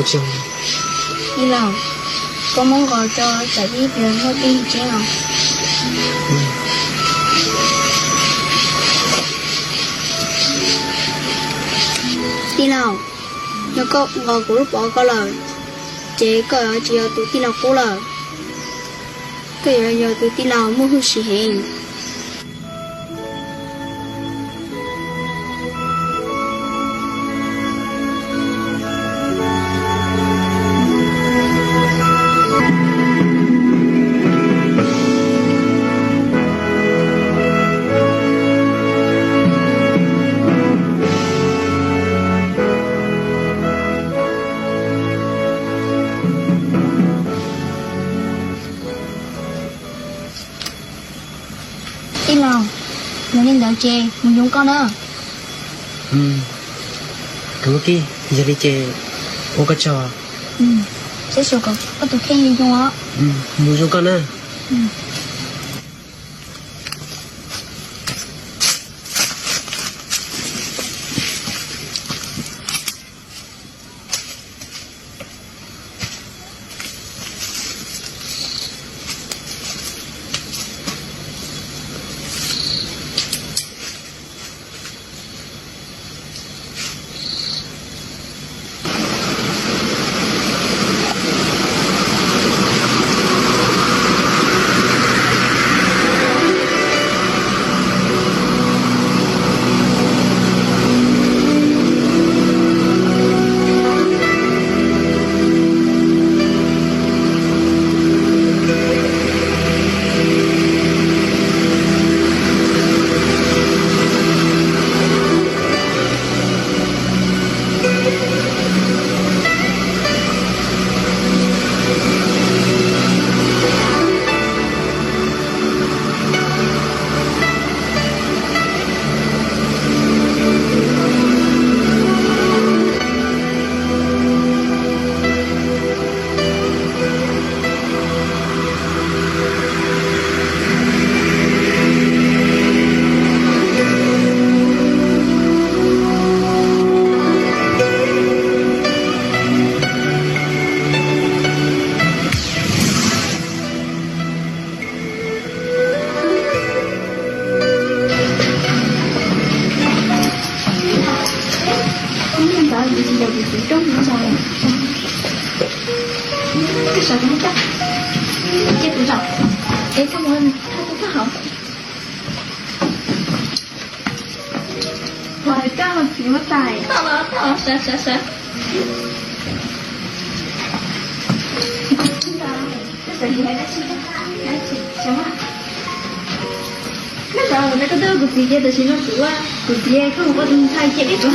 Tij laug, koj muab nqos rau tsam ib pliag muaj dej ntseb os. Tij laug, yog koj nqos kuv lub pov ko lawm, ces koj yuav tsis yog tus tij laug qub lawm, koj yuav yog tus tij laug muaj hwj sim heev. Tij laug, yog li ntawd ces mus yoov koj na. Tus Vaub Kib, yog li ces ua koj tsaug. Saib xyuas kom koj tus kheej yooj os. Mus yoov koj na. Koj twb ua kuv txiv cia, tam sim no kuv ua kuv txiv, koj mus ua tus ntxhais cia deb kuv.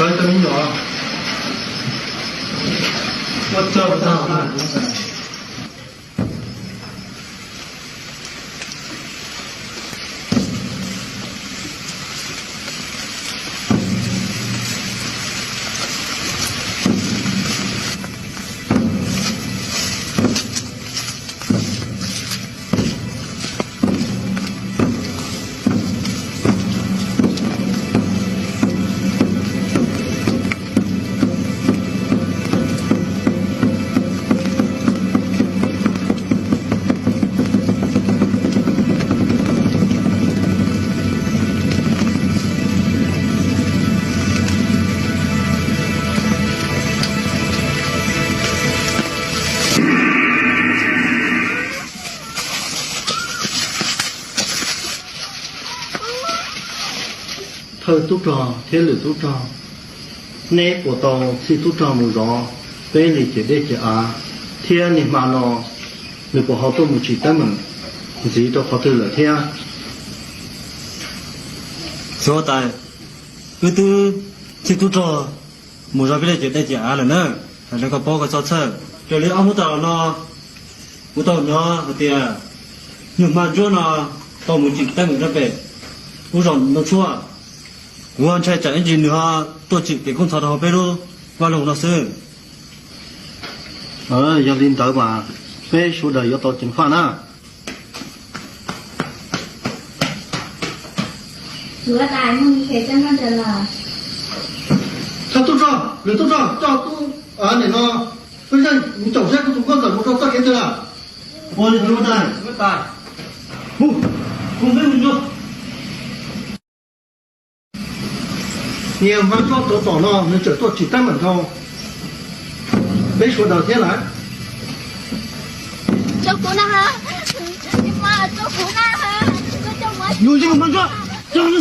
Saib cov me nyuam, ua tsaug tag. Tub rog thiab lwm tub rog, neb puas tau txhij tub rog mus zov peb li ces dej ces av, thiab niag hma no nws puas ho tuaj mus tsim teeb meem ntxiv rau qhov twg lawm thiab? Xyov tais, wb twb txhij tub rog mus zov peb li ces dej ces av lawm na, hais rau koj paub koj txhob txhawj. Raws li ob hnub tas los no kuv tau hnov hais tias niag hma ntsuab no tau mus tsim teeb meem rau pem lub zos Ntoo Tshuab. Kuv ntshai tsam ib ntsis nws ho tuaj tsim kev kub ntxhov rau hauv peb lub vaj loog no xwb. Yog li ntawd mas peb sawv daws yuav tau ceev faj na. Tub rog, lwm tub rog, coj tub nim no peb yeej mus caum saib kuv tus nkauj ntxawm mus rau txoj kev twg lawm. Ua li ntawd tais, mus, mus peb mus ntsuag. Niag hma ntsuab tuav tom no nws tseem tuaj tsim teeb meem rau peb sawv daws thiab lawm. Yus yeej hma ntsuab, tsis txhob.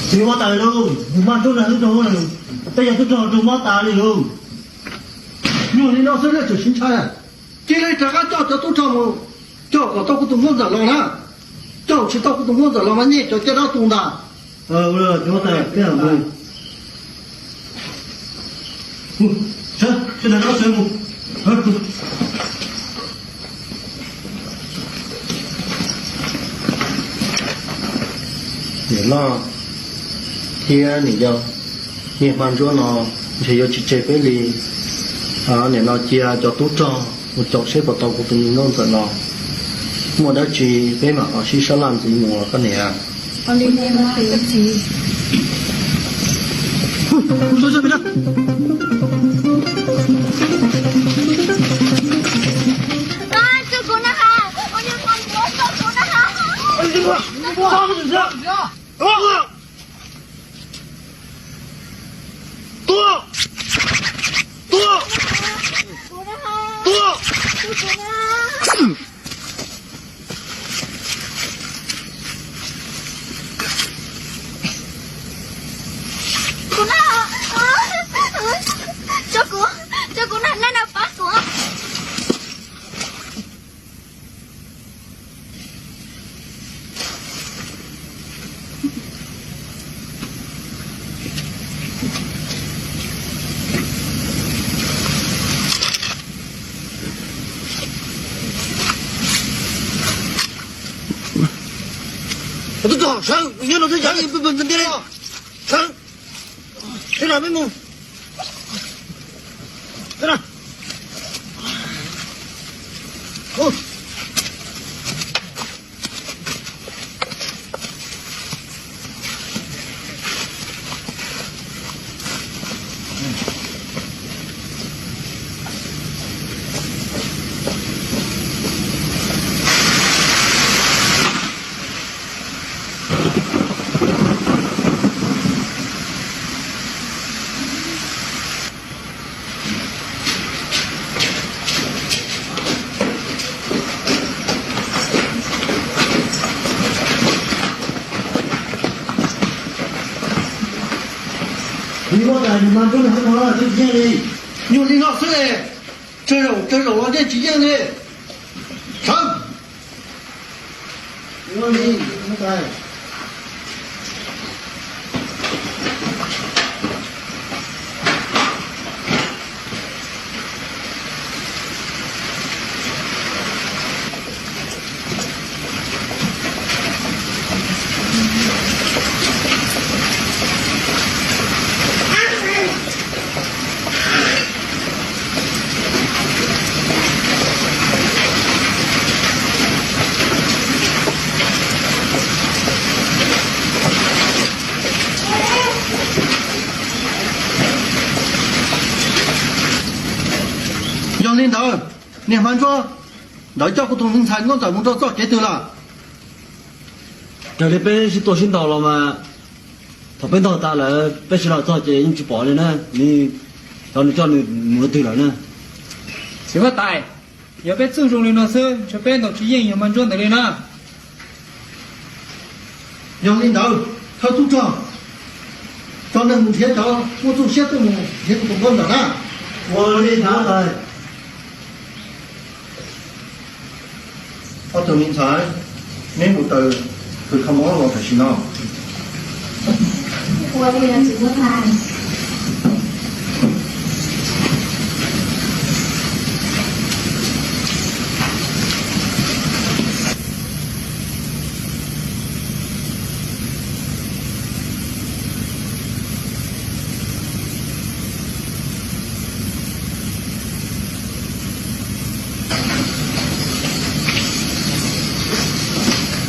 Tsis muab tas li lauj, hma ntsuab no twb raug, tej yog twb raug raug mob tas li lauj. Nyuag li no xwb nej tseem sib ntshai. Cia li rov qab coj cov tub rog mus, coj kom tau kuv tus nkauj ntxawm los na. Coj tsis tau kuv tus nkauj ntxawm los mas nyiaj cov caj dab tu ntag. Niam loj thiab niam yau, niag hma ntsuab no ntshe yuav tsis tseg peb li. Nim no cia cov tub rog mus caum seb puas tau kuv tus me nkauj ntxawm no. Muaj dab tsi peb mam ho sib sab laj ntxiv mus koj niam. Tua! Tua! Tua! Tso kuv, tso kuv na, nej no pab kuv. Tus tub sawv, yog no twb yog peb mus ntxiv li. Sawv, sawv los peb mus. Sawv los. Nyuaj li no xwb, tsawg zaum tsawg zaum los yeej tsis yeej li. Sawv. Niag hmab ntsuab ntawd coj kuv tus me ntxhais Nkauj Ntxawm mus rau txoj kev twg lawm? Raws li peb sib tua sib ntaus los mas, thaum peb ntaus tas lawm peb sawv los txog ces yeej tsis pom li na. Nws, xyov nws coj nws mus rau twg lawm na. Txiv huab tais, yog peb txuj zoo li no xwb ntshe peb ntaus tsis yeej niag hmab ntsuab ntawd li na. Yog li ntawd, thawj tub rog, tso neeg mus nrhiav cov muaj txuj siab tuaj mus nrhiav kuv tus nkauj ntxawm na. Ua li ntawd. Ob tug me ntxhais, neb mus taws khav mob los tam sim no.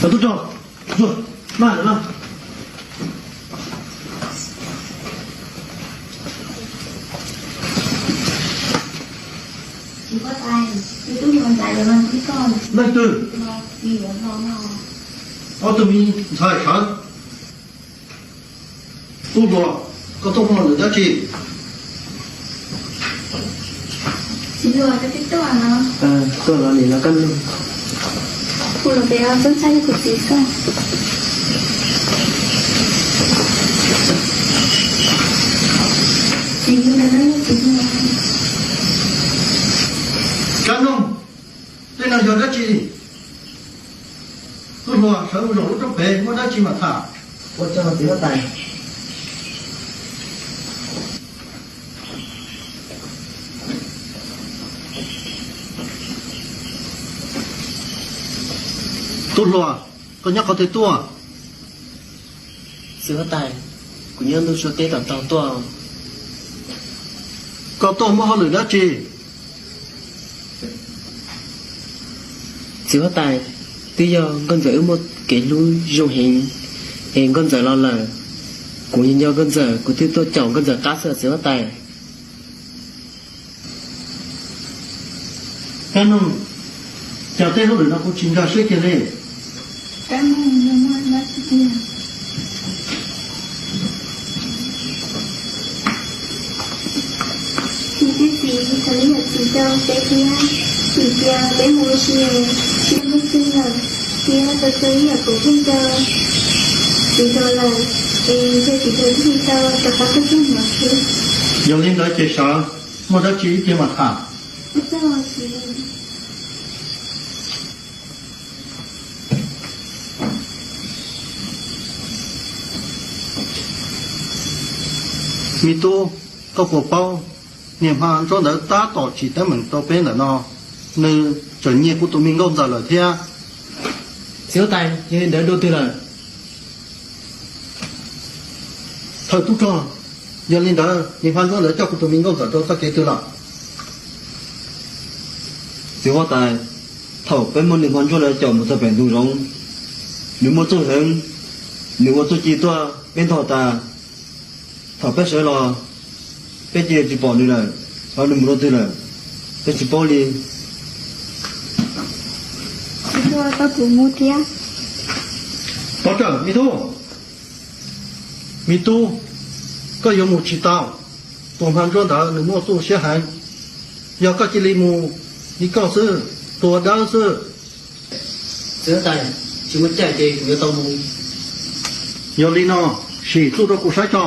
Tub rog, maj lawm no. Leej twg? Ob tug me ntxhais sawv. Tub hluas, koj tuaj muaj lwm dab tsi? Tuaj los nim no kab nug. Kab nug, tej no yog dab tsi? Tub hluas, sawv mus zaum lub roob pem, muaj dab tsi mam tham. Ua tsaug txiv huab tais. Tub hluas, koj nyob qhov twg tuaj? Txiv huab tais, kuv nyob ntuj sua teb tom tau tuaj. Koj tuaj muaj hauj lwm dab tsi? Txiv huab tais, twb yog nkauj ntxawm wb muaj kev hlub zoo heev, es nkauj ntxawm los lawm, kuv nco nkauj ntxawm, kuv thiaj tuaj caum nkauj ntxawm qab xwb txiv huab tais. Kab nug, cas tej hauj lwm no kuv tsis nkag siab kiag li. Txiv, txiv, thov ib yam txiv rau peb thiab, vim tias peb mus ua si, tsis muaj twg lawm, thiab rau rau ib yam kuv pheej rau txiv rau lawm, es ntshe txiv rau thiaj li tau rov qab tuaj coj mus xwb. Yog li ntawd ces sawv, muaj dab tsi ib pliag mam tham. Me tub, koj puas paub, niag hmab ntsuab ntawd tab tom tsim teeb meem rau peb ntawm no, nws tseem nyiag kuv tus me nkauj ntxawm lawm thiab. Txiv huab tais, yog li ntawd dua twg lawm? Thawj tub rog, yog li ntawd niag hmab ntsuab ntawd coj kuv tus me nkauj ntxawm rau txoj kev twg lawm? Txiv huab tais, thaum peb muab niag hmab ntsuab ntawd caum mus txog pem ntug zoov, nws muaj txuj heev, nws ua txuj ci tuaj peb ntaus tas, thaum peb sawv los peb cia li tsis pom nws lawm, xyov nws mus rau twg lawm, peb tsis paub li. Pov Rawm, me tub, me tub, koj yuav mus tsis tau, tus hmab ntsuab ntawd nws muaj txuj siab heev, yog koj cia li mus li koj xwb, tua dawb xwb. Txiv huab tais, tsis muaj caij ces kuv yuav tau mus. Yog li no, sim txuj rau kuv saib tso.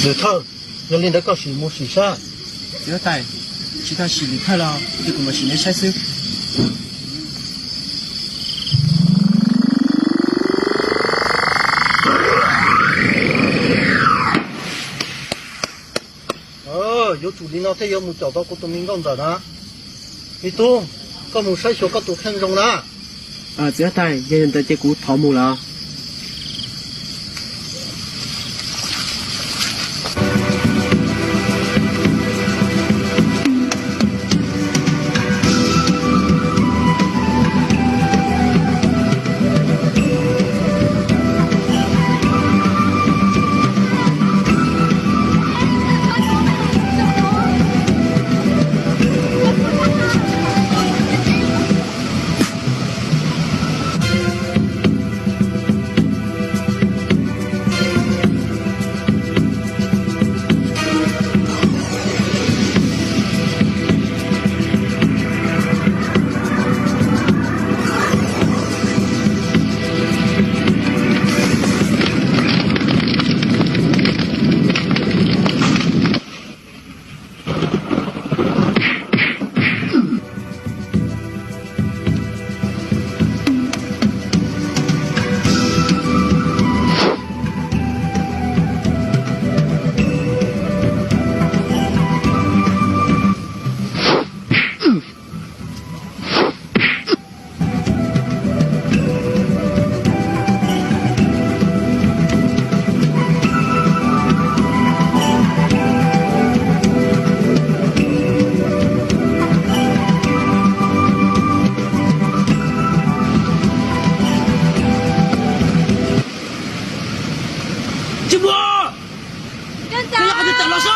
Lwm thawj, yog li ntawd koj sim mus sim saib. Txiv huab tais, tsis tau sim lwm thawj los ces kuv mam sim neb saib xwb. Yuav tsum li no thiaj yuav mus caum tau kuv tus me nkauj ntxawm na. Me tub, koj mus saib xyuas koj tus kheej zoo na. Txiv huab tais, yog li ntawd ces kuv thov mus lawm. Koj yog qhov twg tawm los sob?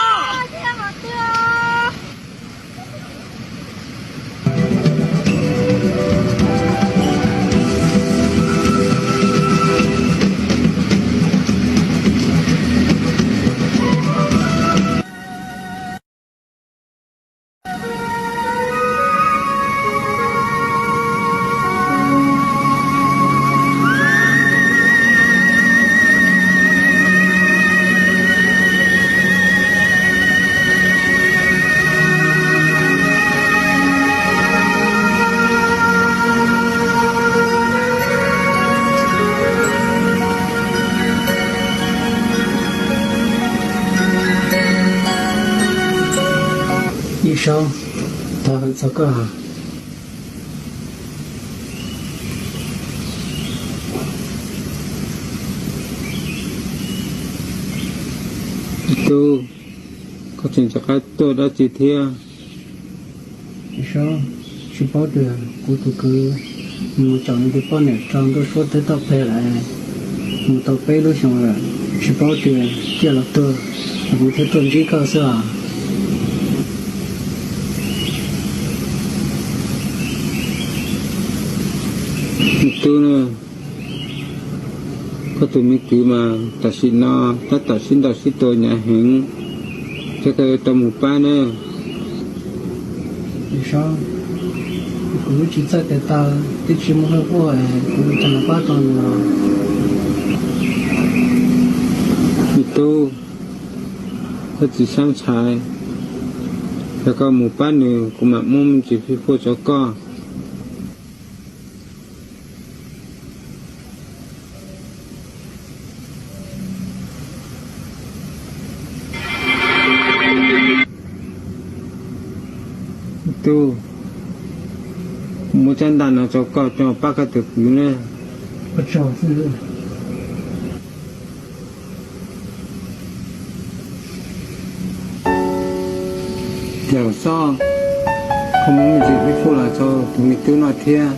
Yawm Saub, thov hwm txog koj. Tub, koj tseem rov qab tuaj dab tsi thiab? Yawm Saub, tsis paub tias kuv tus kwv mus caum nws tus poj niam rau ntuj suab teb toj peg lawm, mus tau peb lub xyoos lawm, tsis paub tias ciaj los tuag, kuv thiaj tuaj ntsib koj xwb os. Me tub na, koj tus me kwv mas tam sim no tab tom sib ntaus sib tua hnyav heev, ces koj yuav tau mus pab na. Yawm Saub, kuv tsis txawj tes taw, twb tsis muaj hwj huaj, kuv ua cas los pab tau nws os? Me tub, koj txiv Xab Ntxhais, yog koj mus pab nws, kuv mam muab me ntsis fij fuaj rau koj. Tub, muab tsab ntaj no rau koj coj pab koj tus kwv na. Yawm Saub, koj muab me ntsis fij fuaj los rau tus me tub no thiab.